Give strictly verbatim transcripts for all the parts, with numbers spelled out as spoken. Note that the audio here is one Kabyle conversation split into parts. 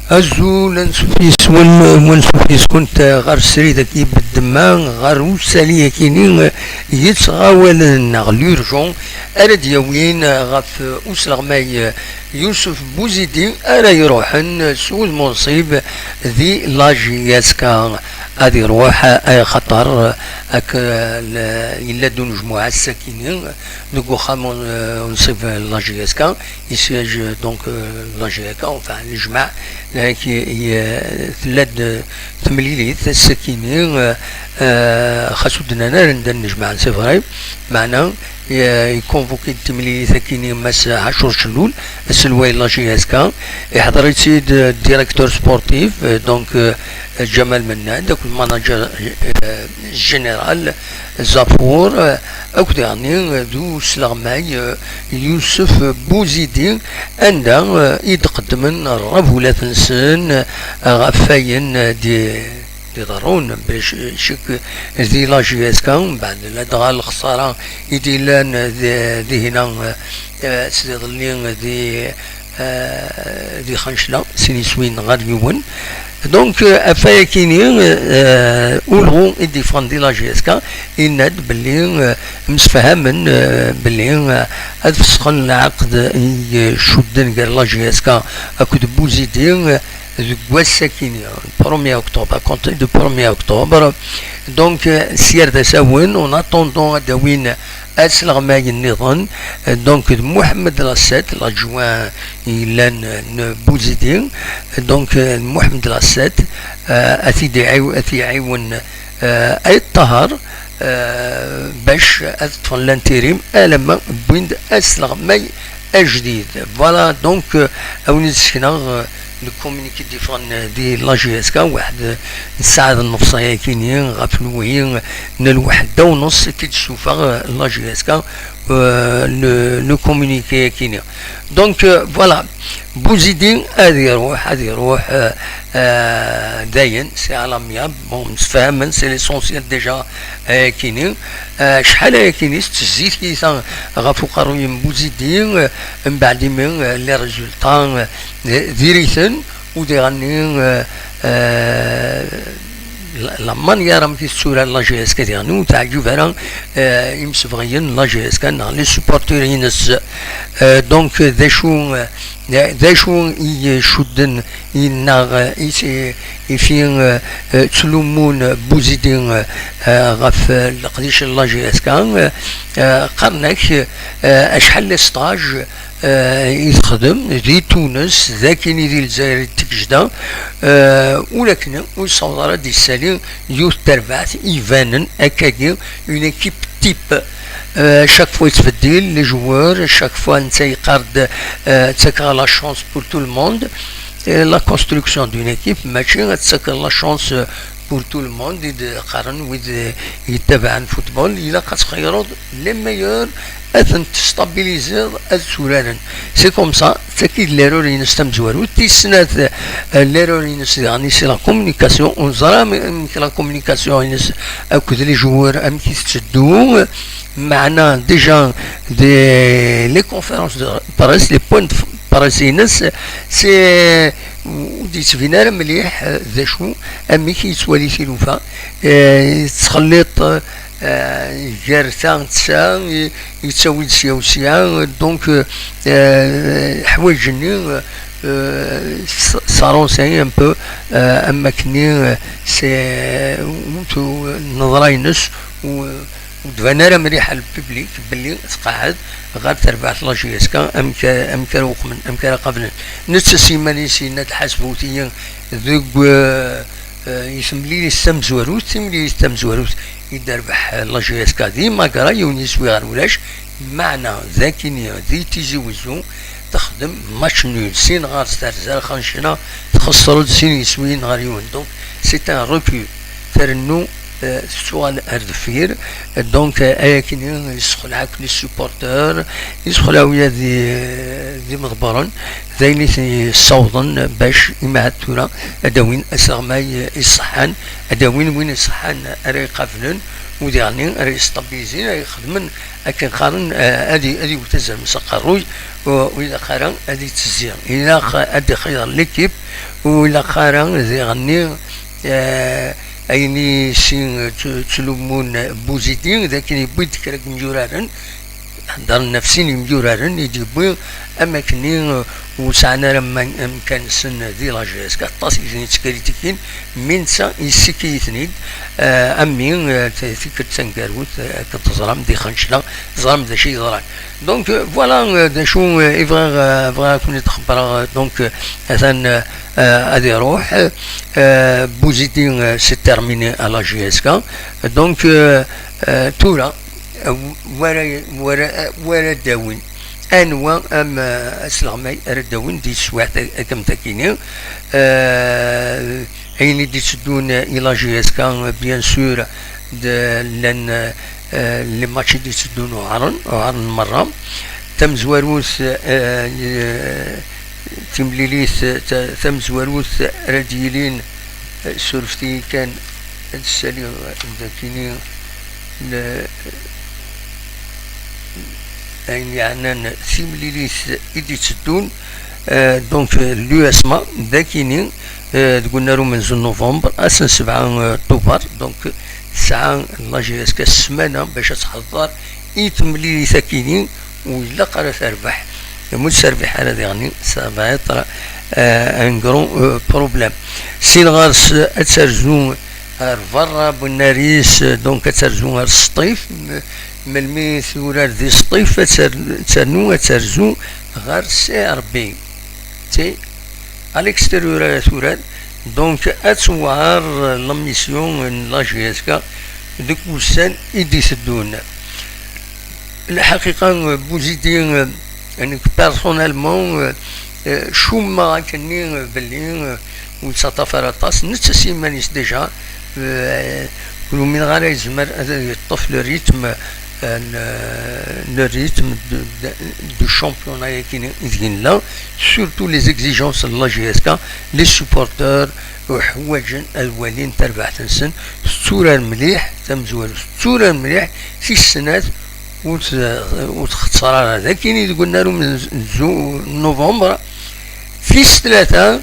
Azul, ansuf yes-wen, wansuf yes-kunt ɣer srid-agi beddemma, ɣer usali-agi-ni yettɣawalen neɣ l'urgent ara d-yawin ɣef usleɣmay Yusef Bouzidi ara iruḥen s wudem unṣib di la J S K. Ad iruḥ, axaṭer ak-, l-, yella-d unejmuɛ ass-akini deg uxxam un-, unṣib n la J S K, i siège, donc, euh, la J S K, enfin, lejmaɛ, la, ki, i, euh, tella-d temlilit ass-akini, euh, euh, xas ur d-nnan ara anda nnejmaɛen, c'est vrai, meɛna, euh, iconvoqué-d timlilit akini Mass Ɛacur Cellul, aselway n la J S K, iḥḍer-itt-id, euh, directeur sportif, euh, donc, euh, Ǧamal Mennad, akked manager, euh, général Zafur, euh, akked daɣen, euh, d usleɣmay, euh, Yusef Bouzidi, anda, euh, i d-qeddmen rrabulat-nsen, euh, ɣef wayen, euh, di, d-iḍerrun, bla c-, ccek di la J S K, mbeɛd ladɣa lexsara i d-yellan, euh, di, dihina, euh, euh, s iḍelli, euh, di, euh, di Xancla, sin iswiyen ɣer yiwen. Donc, euh, ɣef wayakini, euh, ulɣu i d-yeffɣen di la J S K, yenna-d belli, euh, msefhamen, euh, belli, euh, ad fesxen lɛaqed i, euh, cudden gar la J S K akked Bouzidi, euh, deg wass-akini, premier octobre, à compter du premier octobre. Donc, euh, sya ar d asawen, en attendant ad d-awin asleɣmay nniḍen, euh, donc d Mohamed Lasset, l'adjoint yellan, euh, n Bouzidi, donc, euh, Mohamed Lasset, euh, ad t-id-iɛiw-, ad t-iɛiwen, euh, Ayt Tahar, euh, bac ad ṭṭfen l'intérim alamma wwin-d asleɣmay ajdid. Voilà, donc, euh, a wen-id-sekneɣ, euh, le communiqué d-yeffɣen di la J S K, waḥed n ssaɛa d nnefṣ ayakini, ɣef lwi n lweḥda u nneṣ i k-id-tessufeɣ, euh, la J S K, euh, le, le communiqué ayakini. Donc, euh, voilà, Bouzidi ad iruḥ, ad iruḥ, euh, euh, dayen, c'est à l'amiable. Bon, msefhamen, c'est l'essentiel déjà, ayakini. Euh, acḥal ayakini s ttezzit kisa ɣef uqerruy n Bouzidi, euh, mbeɛd imi, euh, les résultats, euh, diri-ten, u diɣenni, euh, euh, la, la manière amek i tetturar la J S K diɣenni ur teɛǧib ara, euh, imsebɣiyen n la J S K neɣ les supporters-ines. Euh, donc, d acu, euh, d acu i cudden, i, neɣ, euh, i, i fi, euh, euh, ttlumun Bouzidi, euh, euh, ɣef, euh, leqdic n la J S K, euh, euh, qqaren-ak, euh, acḥal les stages, euh, i texdem di Tunes, d akini di Lezzayer i d-tgejda, euh, ulakken ur yessaweḍ ara ad d-yessali yiwet n terbaɛt ibanen akkagi, une équipe type. Euh, chaque fois yettbeddil les joueurs, chaque fois netta yeqqar-d, euh, ttakeɣ la chance pour tout le monde. Euh, la construction d'une équipe, mačči ad ttakeɣ la chance, euh, pour tout le monde, i d-qqaren wid, euh, yettabaɛen football, ilaq ad txeyreḍ les meilleurs, ad tent-testabiliziḍ, ad tturaren. C'est comme ça, d tagi i d l'erreur-ines tamezwarut. Tis snat, euh, l'erreur-ines diɣen, c'est la communication. Ur neẓri am-, amek la communication-ines akked les joueurs, amek i tetteddu. Meɛna, déjà, des, les conférences de presse, les points de presse-ines, c'est, ur d-yettbin ara mliḥ, euh, d acu, amek i yettwali tilufa. Euh, yettxelliṭ, euh, gar ta d ta, i, yettawi-d sya u sya, donc, euh, euh, ḥwaǧen-nni, euh, euh, s-, s'arranser un peu, euh, am wakken-nni, euh, c'est, euh, neḍra-ines, u, ur d-ban ara mliḥ ɣer le public belli tqeɛɛed ɣer terbaɛt la J S K, amek, amek ara uqmen, amek ara qablen. Netta s yiman-is yenna-d, ḥasbut-iyi deg, euh, euh, i temlilit tamezwarut, timlilit tamezwarut i d-terbeḥ, euh, la J S K di Magra, yiwen yiswi ɣer ulac, meɛna d akini di Tizi Wezzu texdem match nul, sin ɣer-s terza, xancna txesser-d sin yiswiyen ɣer yiwen. Donc, c'est un recul. Trennu, euh, tettuɣal ar deffir. Donc, euh, ayakini yessexleɛ akk les supporters, yessexleɛ wiya d, d imeḍbaren, d ayen i ten-yessawḍen bac imahat tura ad d-awin asleɣmay iṣeḥḥan, ad d-awin win iṣeḥḥan ara iqablen, u diɣen ara yestabilizin, ara ixedmen akken qqaren, eh, ad i- ad iwet azrem s aqerruy, u u ilaq ara ad ittezzi, ilaq ad ixeyyeṛ l'équipe, u ilaq ara diɣen, eh, ayen i si tt- ttlumun Buzidi d akken yewwi-d kra n yimyuraren, heddren ɣef sin yimyuraren i d-yewwi, am akken ur sɛan ara amkan-nsen di la J S K, aṭas i ten-yettkritikin, mi netta yessiki-iten-id, eh, am mi, eh, t- tikkelt taneggarut, eh, akken teẓram di Xancla, teẓram d acu i yeḍran. Donc, euh, voilà, euh, d acu, euh, i bɣiɣ, euh, bɣiɣ ad ken-id-xebbreɣ, euh, donc, euh, atan, euh, euh, ad iruḥ, euh, Buzidi, euh, c'est terminé à la J S K. Donc, euh, euh, tura, euh, wara, wara, wara d-awin. Anwa am, euh, asleɣmay ara d-awin di teswiɛt a- am takini? Euh, ayen i d-itteddun i la J S K, bien sûr, d llan, euh, les matchs i d-itteddun uɛren, uɛren merra. Tamezwarut, euh, euh, timlilit, ta- tamezwarut ara d-yilin, euh, surfet-iyi kan ad ssaliɣ dakini le- ayen yeɛnan timlilit i d-itteddun, euh, donc, euh, l'U S M A, dakini, euh, deg unnar umenzu n novembre, ass n sebɛa, euh, tuber, donc, tesɛa la J S K ssmana bac ad tḥeḍer i temlilit akini, u ilaq ara terbeḥ. Ma ur terbiḥ ara diɣen, ça va être, euh, un grand, euh, problème. Sin ɣer-s ad terzu ar berra n unnar-is, donc ad terzu ar Sṭif. M- melmi turar di Sṭif, ad ter- ternu ad terzu ɣer C R B. C'est à l'extérieur ara turar. Donc, ad tewɛer la mission n la J S K deg wussan i d-iteddun. Lḥaqiqa, Buzidi, nekk personnellement, euh, euh, cummeɣ akkenni, euh, belli, euh, ur yettaṭṭaf ara aṭas, netta s yiman-is déjà, euh, ur umineɣ ara yezmer ad yeṭṭef le rythme, euh, le, le rythme de, de, du championnat-agi i deg nella, surtout les exigences n la J S K, les supporters, uḥwaǧen ad walin tarbaɛt-nsen, tetturar mliḥ, tamezwarut tetturar mliḥ, tis snat ur t- ur txeṣṣer ara. D akkin i deg unnar umenzu n novembre, tis tlata,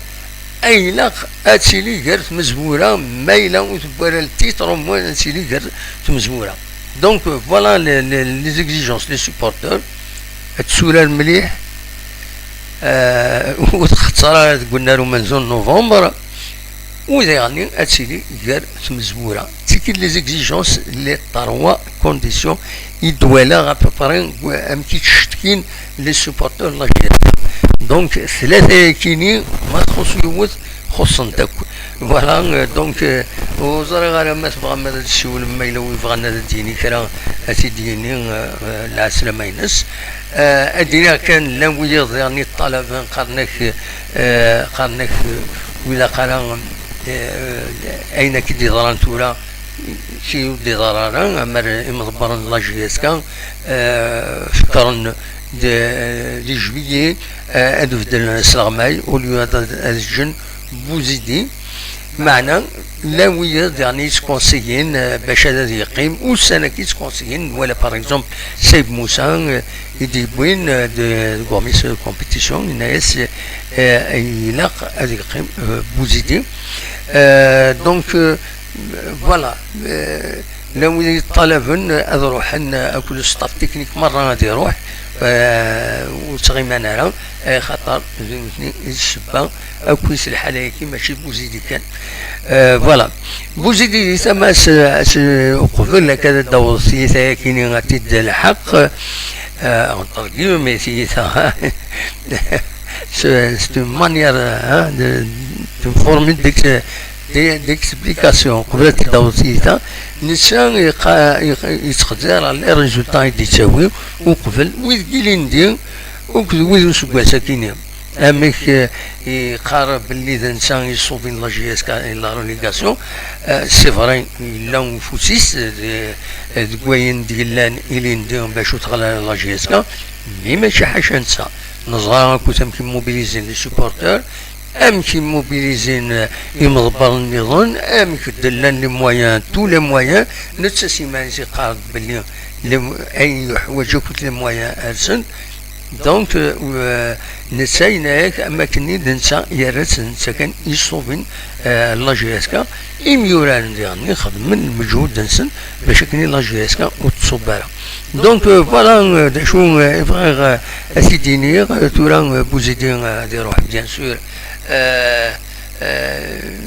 ay ilaq ad tili gar tmezwura, ma yella ur tewwi ara le titre, au moins ad tili gar tmezwura. Donc, voilà les, les, les exigences des supporters. Ad tetturar mliḥ, euh, ur txeṣṣer ara deg unnar umenzu n novembre, u daɣen ad tili gar tmezwura. Tiki les exigences, les trois conditions i d-walaɣ à peu près amek i ttcetkin les supporters n la J S K. Donc, tlata-yakini, ma txuṣ yiwet, xuṣṣent akk. Voilà, euh, donc, euh, ur ẓriɣ ara ma tebɣam ad d-tessiwlem, ma yella wi yebɣan ad d-yini kra, ad t-id-yini, euh, euh, lɛeslama-ines. Euh, ad d-iniɣ kan, llan wiyaḍ diɣen yeṭṭalaben, qqaren-ak, euh, qqaren-ak, euh, ur ilaq ara, euh, ayen akka i d-yeḍran tura, kra ur d-yeḍra ara, amer imḍebbren n la J S K, euh, fekkren di, di juillet, euh, ad beddlen asleɣmay, au lieu ad, ad ǧǧen Buzidi. Meɛna, llan wiyaḍ diɣen i yettkonsiyin, euh, bac ad, ad yeqqim, ussan-agi i yettkonsiyin, wala, par exemple, Saïd Moussa, euh, i d-yewwin, euh, de, deg uɣmis de compétition, yenna-yas, euh, ilaq ad yeqqim, euh, Buzidi. Euh, donc, euh, voilà, euh, llan wid yeṭṭalaben ad ruḥen, akked staff technique merra ad iruḥ, euh, ur ttɣiman ara, axaṭer d nutni i d ssebba akk-is lḥala-agi, mačči Buzidi kan. Euh, voilà. Buzidi di tama-s, s-, uqbel akka ad d-taweḍ tiyita-agi-ni ad t-id-lḥeq, euh, entre guillemets, tiyita, c'est, c'est une manière, hein, de, d'une formule d'ex-, de, d'explication. Qbel ad t-id-taweḍ tiyita, netta yeqa-, yeq-, yettqeddir ɣer les résultats i d-yettawi uqbel, wid n yilindi akked wid n useggas-agi-ni. Amek, euh, yeqqar belli d netta i yessubin la J S K i la relégation. Euh, c'est vrai, yella ufus-is, euh, de, euh, deg wayen d-yellan ilindi bac ur teɣli ara la J S K, mais mačči ḥaca netta. Neẓra akk amek i mobilisent les supporters, amek immobilizin imḍebbren nniḍen, amek d-llan les moyens, tous les moyens, netta s iman-is iqarr-d belli les mo-, ayen yuḥwaǧ akk les moyens rsen. Donc, euh, netta yenna-yak am akken d netta yerra-tt d netta kan i iṣubin, euh, la J S K. Imyuraren diɣen xedmen lmeǧhud-nsen bac akken la J S K ur tṣubb ara. Donc, euh, voilà, euh, d acu, euh, i bɣiɣ, euh, ad t-id-iniɣ, euh, tura, euh, Buzidi, euh, ad iruḥ, bien sûr, euh, euh,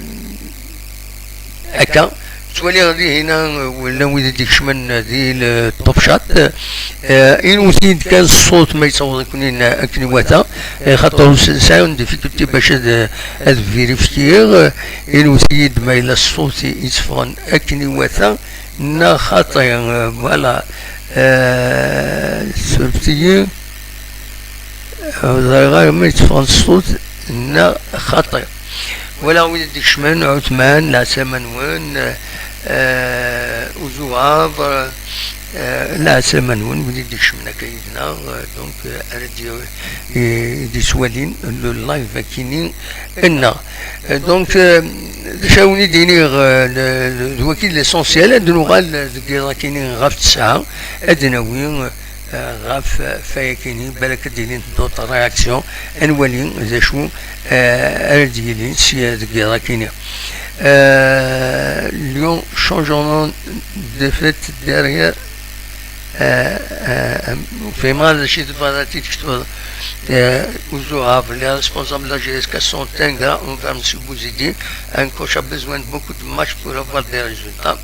akka. Ttwaliɣ dihin, euh, llan wid i d-ikecmen di le Top Chat, euh, inwet-iyi-d kan ṣṣut ma yettaweḍ-iken-in akken iwata, euh, xaṭer ur s-, sɛiɣ une difficulté bac ad, ad vérifier, euh, inwet-iyi-d ma yella ṣṣut i, yetteffɣen akken iwata, neɣ xaṭi, euh, voilà, euh, surfet-iyi. Ur ẓriɣ ara ma yetteffeɣ-d ṣṣut neɣ xaṭi. Wala wid i d-ikecmen, Ɛutman, leɛslama-nwen, eh, Uzuɣaḍ, eh, leɛslama-nwen, wid i d-ikecmen akka yid-neɣ, eh, donc, eh, ara d-, i d-ittwalin le live akini-nneɣ. Eh, donc, eh, d acu ara wen-id-iniɣ, eh, d, d, d waki d l'essentiel, ad nuɣal deg yiḍ akini ɣef ttesɛa, ad d-nawi, eh, ɣef, eh, fayakini, balak ad d-ilint d'autres réactions, ad nwali d acu, eh, ara d-yilin si, deg yiḍ akini. Eh, Lyon, changement de fait derrière, eh, eh, ur fhimeɣ ara d acu i tebɣiḍ ad t-id-tektuḍ. Eh, Uzuɣav, les responsables de la J S K sont ingrats envers Monsieur Bouzidi. Un coach a besoin de beaucoup de matchs pour avoir des résultats.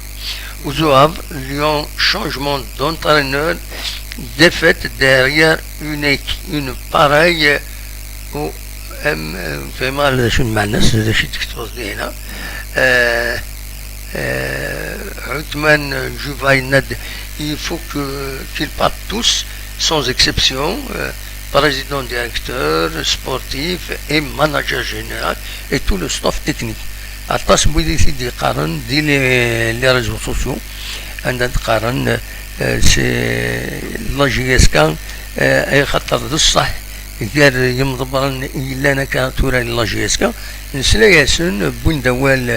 Uzuɣav, Lyon, changement d'entraîneur, défaite derrière une équ-, une pareille, euh, au M-, euh, fais mal, je suis mal, c'est, je suis exposé là. Euh, euh, Othman Juvainad, il faut que, qu'ils partent tous, sans exception, euh, président, directeur sportif et manager général et tout le staff technique. Aṭas n wid i t-id-yeqqaren di les, les réseaux sociaux, anda d-qqaren, euh, c'est la J S K, euh, ay xaṭer d ṣṣeḥ gar yimḍebbren i yellan akka tura la J S K, nesla-yasen, wwin-d awal,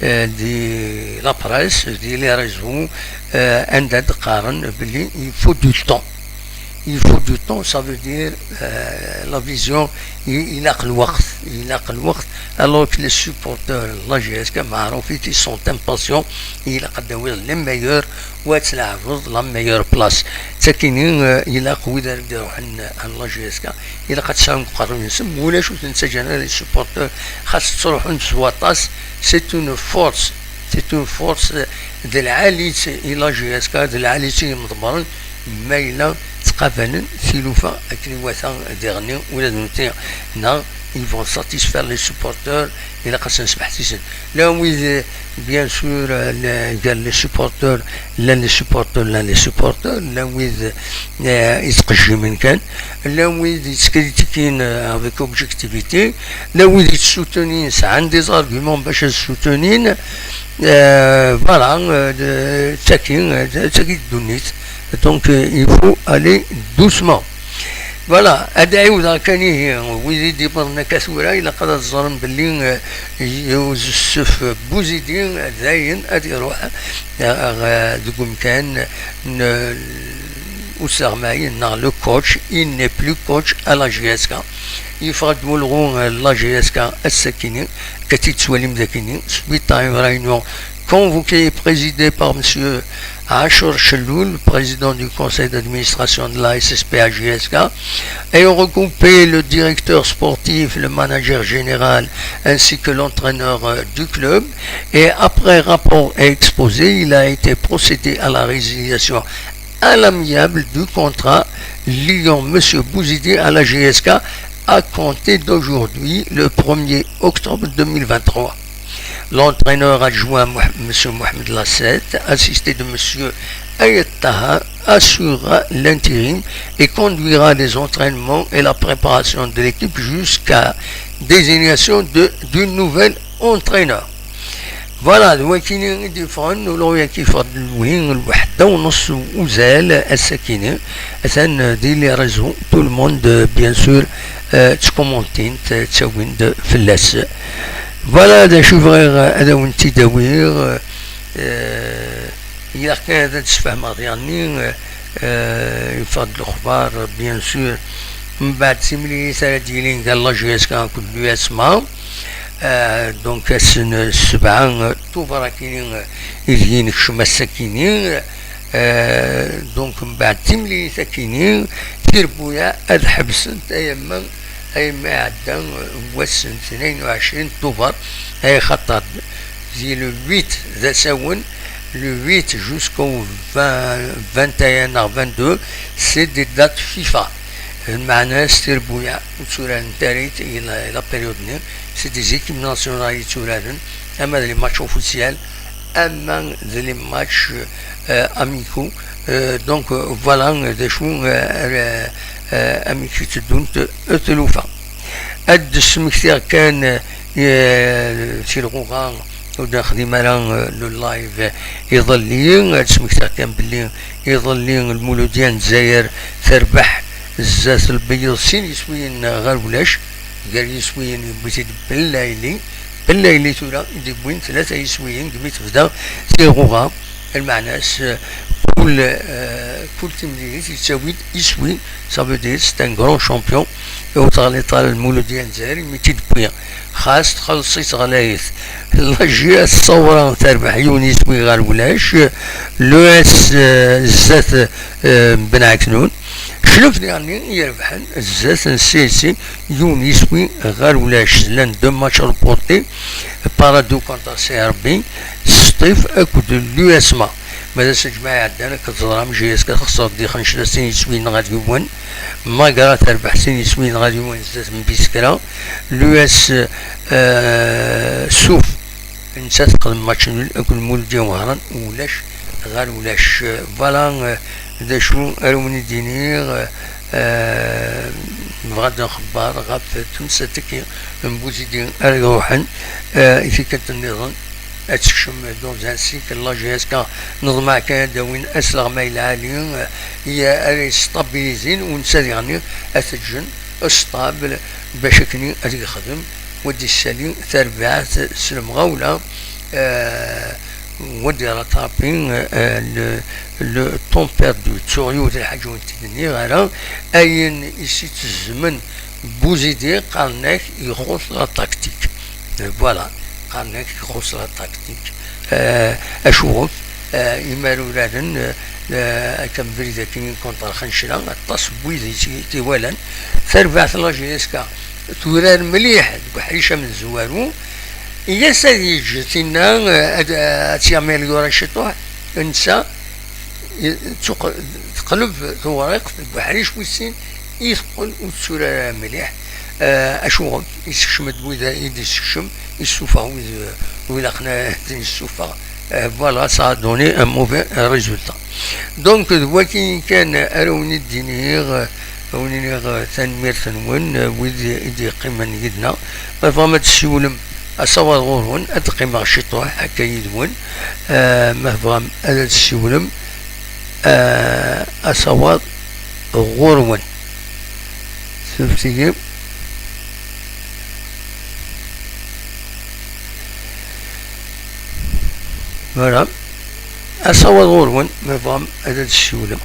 euh, di la presse, di les réseaux, euh, anda d-qqaren belli il faut du temps. Il faut du temps, ça veut dire, euh, la vision, i-, ilaq lweqt, ilaq lweqt, alors que les supporters, la J S K, maɛruf, ils sont impatients, ilaq ad d-tawiḍ les meilleurs, u ad tleɛbeḍ la meilleure place. Ttakini, euh, ilaq wid ara d-iruḥen ar la J S K, ilaq ad tesɛun deg uqerruy-nsen, ma ulac ur ten-ttaǧǧan ara les supporters, xas ttruḥun s waṭas, c'est une force, c'est une force, d lɛali-tt i la J S K, d lɛali-tt i yimḍebbren, ma yella ttqabalen tilufa akken iwata diɣenni ula d nutni, neɣ ils vont satisfaire les supporters, ilaq ad sen-smeḥsisen. Llan wid, bien sûr, euh, gar les supporters, llan les supporters, llan les supporters, llan wid, euh, yettqejjimen kan, llan wid yettkritikin, euh, avec objectivité, llan wid yettsoutenin, sɛan des arguments bac ad soutenin, euh, voilà, euh, d-, d tagi, euh, d-, d tagi d ddunit. Donc, euh, il faut aller doucement. Voilà, ad ɛiwdeɣ kan ihi, wid i d-iwwḍen akka tura, ilaq ad ẓren belli, euh, Yusef Bouzidi, euh, dayen ad iruḥ, euh, deg umkan n, n useɣmay, neɣ le coach, il n'est plus coach à la J S K. Yeffeɣ-d wulɣu, euh, la J S K ass-akini, akka tt-id-tettwalim d akini, suite à une réunion convoquée et présidée par monsieur Achour Chelloul, président du conseil d'administration de la S S P A J S K, ayant regroupé le directeur sportif, le manager général ainsi que l'entraîneur, euh, du club. Et après rapport et exposé, il a été procédé à la résiliation à l'amiable du contrat liant monsieur Bouzidi à la J S K à compter d'aujourd'hui, le premier octobre deux mille vingt-trois. L'entraîneur adjoint, Moh-, monsieur Mohamed Lassette, assisté de monsieur Ayed Taha, assurera l'intérim et conduira les entraînements et la préparation de l'équipe jusqu'à désignation de, du nouvel entraîneur. Voilà, d wakini i d-yeffɣen, ula d wagi yeffeɣ-d lwi, lweḥda u nus uzal, ass-akini. Atan, euh, di les réseaux, tout le monde, euh, bien sûr, eh, ttkumuntin-t, eh, ttawin-d fell-as. Voilà, d acu bɣiɣ, eh, ad awen-t-id-awiɣ, eh, ilaq kan ad d-sfehmeɣ diɣenni, eh, eh, yeffeɣ-d lexbar, bien sûr, mbeɛd timlilit ara d-yilin gar la J S K akked l'U S M A, eh, donc ass n ssebɛa, eh, Tubeṛ akini, eh, ideg nekcem ass-akini, eh, donc mbeɛd timlilit akini, tirebbuyaɛ ad ḥebsent ayama, ayama iɛedda, eh, wass n tnayen u ɛecrin Tubeṛ, ay xaṭer di le huit d asawen, le huit jusqu'au vingt, vingt et un neɣ vingt-deux, c'est des dates FIFA. Lmeɛna-s tirebbuyaɛ ur tturarent ara i la, la période-nni, c'est des équipes nationales i tturaren, ama d les matchs officiels, ama d les matchs, euh, amicaux. Euh, donc, euh, voilà, euh, d acu, euh, euh, amek i tteddunt, euh, tlufa. Ad d-smektiɣ kan, eh, si lɣuɣa ur d-nexdim ara, eh, le live iḍelli. Ad smektiɣ kan belli iḍelli Lmuludya n Lezzayer terbeḥ zdat Lbeyyeḍ sin yiswiyen ɣer ulac. Gar yiswiyen yewwi-t-id Bellayli. Bellayli tura i d-yewwin tlata yiswiyen deg mi tebda tilɣuɣa. Lmeɛna-s, eh, kul, eh, kul timlilit yettawi-d iswi, ça veut dire c'est un grand champion. Ur teɣliḍ ara Lmuludya n Lezzayer imi tt-id-tewwi. Xas txelleṣ-itt ɣlayet. La J S Ṣawra terbeḥ yiwen iswi ɣer ulac. L'U S, eh, zdat, eh, Ben Ɛeknun. Cnef diɣenni irebḥen zdat n C S C yiwen iswi ɣer ulac. Llan deux matchs reportés, Paradou contre C R B, Sṭif akked l'U S M A. Ma d ass n lǧemɛa iɛeddan, akken teẓram, J S K texṣer di Xencla sin yiswiyen ɣer yiwen, Magra terbeḥ sin yiswiyen ɣer yiwen zdat n Biskra, l'U S, eh, Suf, netta teqdem match nul akked Muludya Wehran, ulac ɣer ulac. Voilà, eh, d acu ara wen-id-iniɣ, eh, nebɣa ad nxebber ɣef temsalt-agi n Buzidi ara iruḥen, eh, i tikkelt nniḍen. Ad tekcem dans un cycle, la J S K neḍmeɛ kan ad d-awin asleɣmay lɛali, eh, i ara yestabilizin, u netta diɣenni ad t-ǧǧen stable bac akken ad yexdem, u ad d-issali tarbaɛt s lemɣawla, eh, u ad d-yerratrapi, eh, le, le temps perdu. Ttuɣ yiwet n lḥaǧa ur tent-id-nniɣ ara, ayen i s-ittezzmen Buzidi, qqaren-ak ixuṣ la tactique. Voilà, qqaren-ak ixuṣ la tactique. Eh, acuɣef? Eh, imar uraren, eh, eh, akka mebrid akken contre Xencla, aṭas n wid i t-, i t-iwalan. Tarbaɛt la J S K turar mliḥ deg uḥric amezwaru. Yes, ad yeǧǧ tinna, eh, ad, ad tt-yaméliori ciṭuḥ. Netta, i-, tuq-, teqleb tewriqt deg uḥric wis sin i teqqel ur tetturar ara mliḥ. Eh, acuɣef? Yessekcem-d wid i d-yessekcem, yessufeɣ wid, wid ilaqen ad ten-yessufeɣ. Eh, voilà, ça a donné un mauvais résultat. Donc, d wakin kan ara wen-id-iniɣ, eh, wen-iniɣ, eh, tanemmirt-nwen, eh, wid i d-yeqqimen yid-neɣ. Ma tebɣam ad tessiwlem, asawaḍ ɣur-wen, ad d-qqimeɣ ciṭuḥ akka yid-wen. Eh, ma tebɣam ad d-tessiwlem, eh, asawaḍ ɣur-wen. Sefti-yi. Voilà. Asawaḍ ɣur-wen, ma tebɣam ad d-tessiwlem.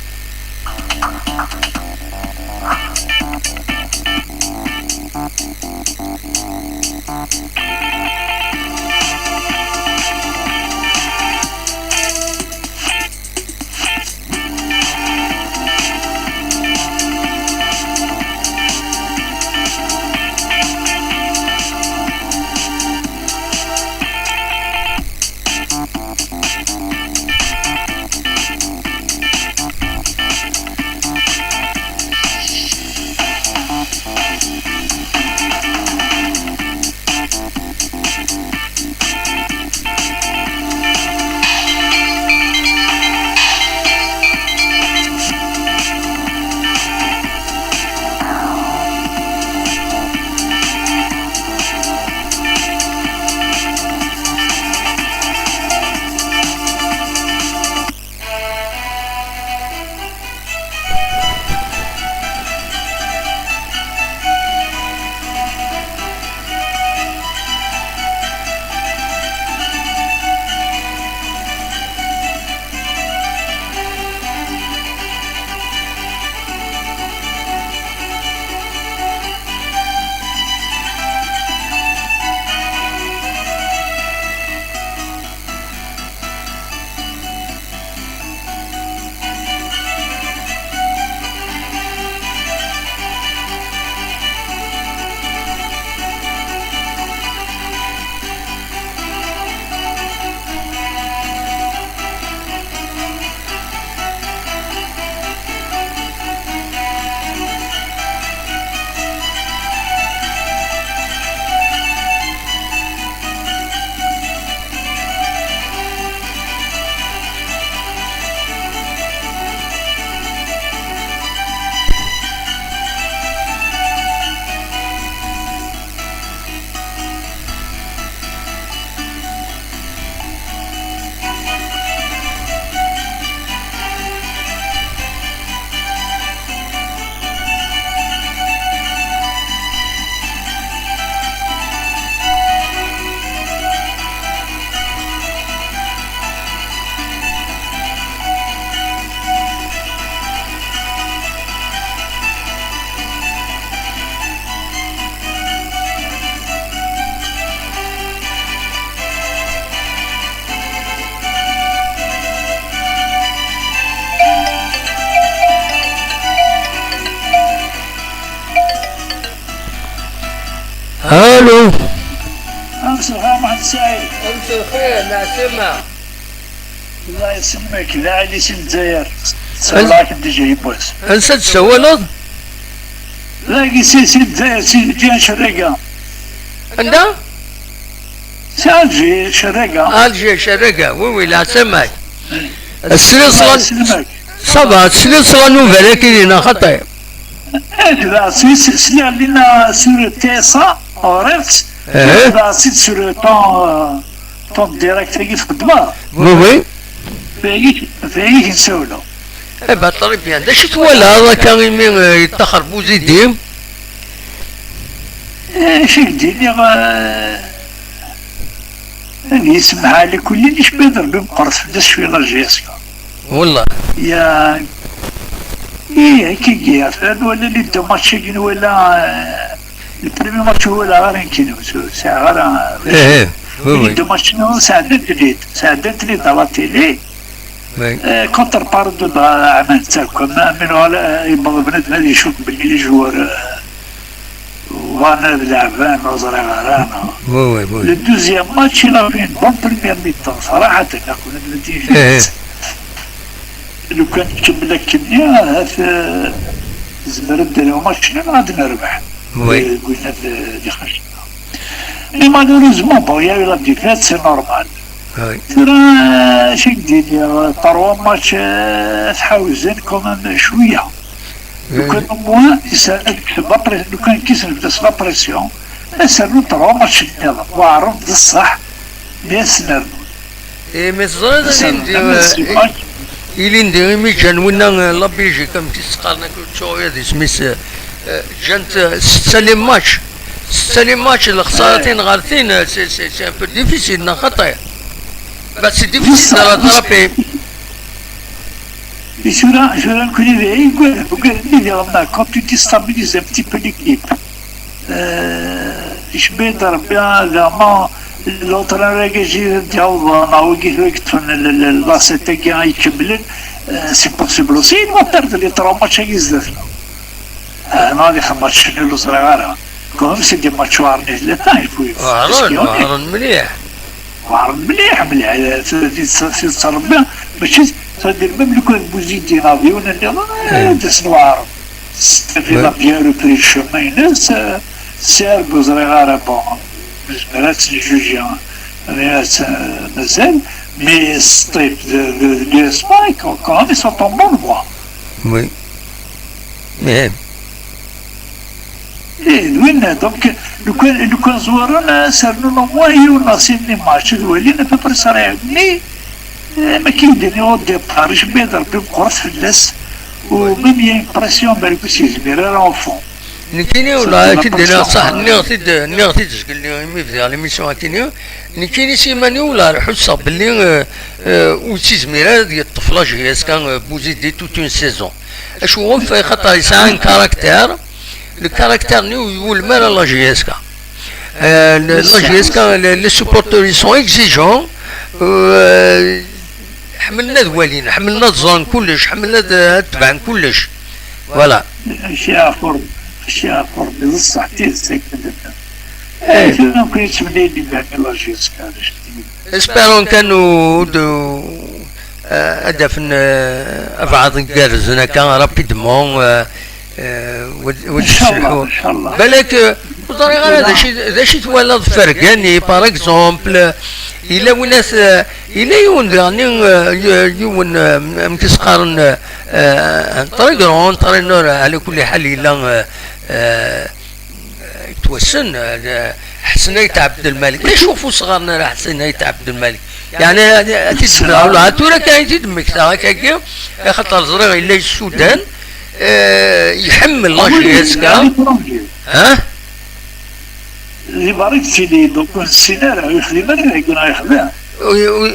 Allô. Amselxir Muḥend Saɛid. Amselxir, leɛtama. Allah yesselmek, d aɛli si Lezzayer. Sawleɣ-ak-d ija yiwwas. Ansa d-tessawaleḍ? Dagi si, si Lezzayer, si Lǧiha Cerraga. Anda? Si Alger, Cerraga. Alger, Cerraga, oui, oui, leɛtama-k. Tesliḍ ṣṣla n... Ça va, tesliḍ ṣṣla n ubarak-agi neɣ xaṭi? Eh, tebɛeḍ sliɣ lina sur T S A, ɣriɣ-tt. Tebɛeḍ-tt sur ton, euh, ton direct-agi txeddmeḍ. Oui, oui. Fayik, fayik nsawleɣ. Eh ben, très bien. D acu twalaḍ akka imi, eh, yeṭṭaxer Buzidi? Eh, acu i k-d-iniɣ, eh, ad yessemḥ ɛli kulli, nicbi d Rebbi meqqret fell-as cwi la J S K. Wallah. Ya, ih, akka i yaf. Ad nwala les deux matchs-agi, nwala, eh, le premier match ur walaɣ ara nekkini, ur sɛiɣ ara, eh, eh, oui, oui. Les deux matchs-nni sɛeddan-ten-id, sɛeddan-ten-id à la télé. Oui. Eh, contre Paris de Bra-, Aman Tserk, ma, min wala, eh, yebɣa bnadem ad yecuk belli les joueurs, eh, bɣan ad leɛben, ur ẓriɣ ara, non. Oui, oui, oui. Le deuxième match, il a fait une bonne première mi-temps, صراحة, nekkni d Eh. Lukan tkemmel akkenni, ahat, eh, nezmer ad d-nerr match-nni neɣ ad nerbeḥ. Oui. Deg, deg wayen ad, eh, d-ixac. Mais malheureusement, bon, il y a eu la défaite, c'est normal. Oui. Tura, acu i k-d-iniɣ, trois matchs, eh, tḥawzen quand même cwiya. Lukan au moins, yesɛa-, lukan kksen fell-as la pression, ad s-rnun trois matchs nniḍen. Weɛren d ṣṣeḥ, mi ad s-nernu. Eh, mais teẓriḍ, ilindi, eh, ilindi imi ǧǧan winna, eh, la Belgique, amek i s-qqaren akk, ur ttuɣ ad isem-is, eh, eh, ǧǧan-t, eh, setta les matchs. Setta les matchs, lexsaratin ɣer tin, eh, c'est, c'est, c'est un peu difficile, neɣ xaṭi? Bah, c'est difficile de rattraper. Et tura, tura nekkni d ay ugaden, ugaden-nni diɣen, quand tu déstabilises un petit peu l'équipe. Euh, icebbi-d Rebbi, vraiment, l'entraîneur-agi d-yawḍen, neɣ wigi tura yeṭṭfen l-, l-, l'asset-agi ikemmlen, euh, c'est possible aussi, il va perdre les trois matchs-agi zdat-neɣ. Ah, non, ad ixdem match nul, ur ẓriɣ ara. Quand même, c'est des matchs weɛren i tlata, il faut, il faut, weɛren, weɛren mliḥ. Weɛren mliḥ, mliḥ. Tidet, tidet n Rebbi, mačči, c'est-à-dire, même lukan d Buzidi neɣ d yiwen nniḍen, eh, ad asen-weɛren. Steve la bien repris le chemin-ines, eh, c'est-à-dire, ur ẓriɣ ara, bon, nezmer ad tt-njuji, mais, eh, mazal, mais Steve de, de, de l'U S P, quand, quand même, ils sont en bonne voie. Oui. Mais Eh, d winna, donc, lukan, lukan zwiren, eh, sernun au moins yiwen neɣ sin n les matchs, ad walin à peu près sariɛ-nni, eh, ma k-id-nniɣ au départ, icebbi-d Rebbi meqqret fell-as, u même il y a une pression, balak ur s-yezmir ara au fond. Nekkini, wala, ak-id-nniɣ ṣṣeḥ, nniɣ-t-id, nniɣ-t-id zgelli imi bdiɣ l'émission akini, nekkini s iman-iw, wala, ḥusseɣ belli, eh, eh, ur s-yezmir ara ad yeṭṭef la J S K, eh, Buzidi toute une saison. Acu ɣef, xaṭer yesɛa un caractère, le caractère-nni ur iwulem ara la J S K. Euh, le, la J S K, les, les supporters, ils sont exigeants. Euh, ḥemmlen ad walin, ḥemmlen ad ẓren kullec, ḥemmlen ad, ad tebɛen kullec. Voilà. Acu yeɛfur, acu yeɛfur, d ṣṣeḥ, d tidet akken d-nniḍ. Eh, tura nekkni nettmenni-d iban la J S K. Espérons kan ur d-, eh, ad d-afen, eh, abɛaḍ igerrzen akka, rapidement, eh, eh, wad-, wad-, ncallah, ncallah. Balak, eh, ur ẓriɣ ara d acu, d acu i twalaḍ fergani, par exemple, eh, yella win at-, eh, yella yiwen daɣen, eh, y-, yiwen, eh, amek i s-qqaren, eh, eh, un très grand entraîneur, ɛla kulli ḥal yella, eh, eh, Yettwassen, eh, Ḥsen Ayt Ɛebdelmalik. D acu ɣef ur s-ɣɣaren ara Ḥsen Ayt Ɛebdelmalik? Yeɛni, ad, ad t-id-sneɣ, wala tura kan i t-id-mmektaɣ akkagi, axaṭer ẓriɣ yella yessudan, eh, iḥemmel la J S K. Ha? Di berra i yettili, donc ur nessin ara, ur yexdim ara dagi neɣ yexdem? Ur, ur,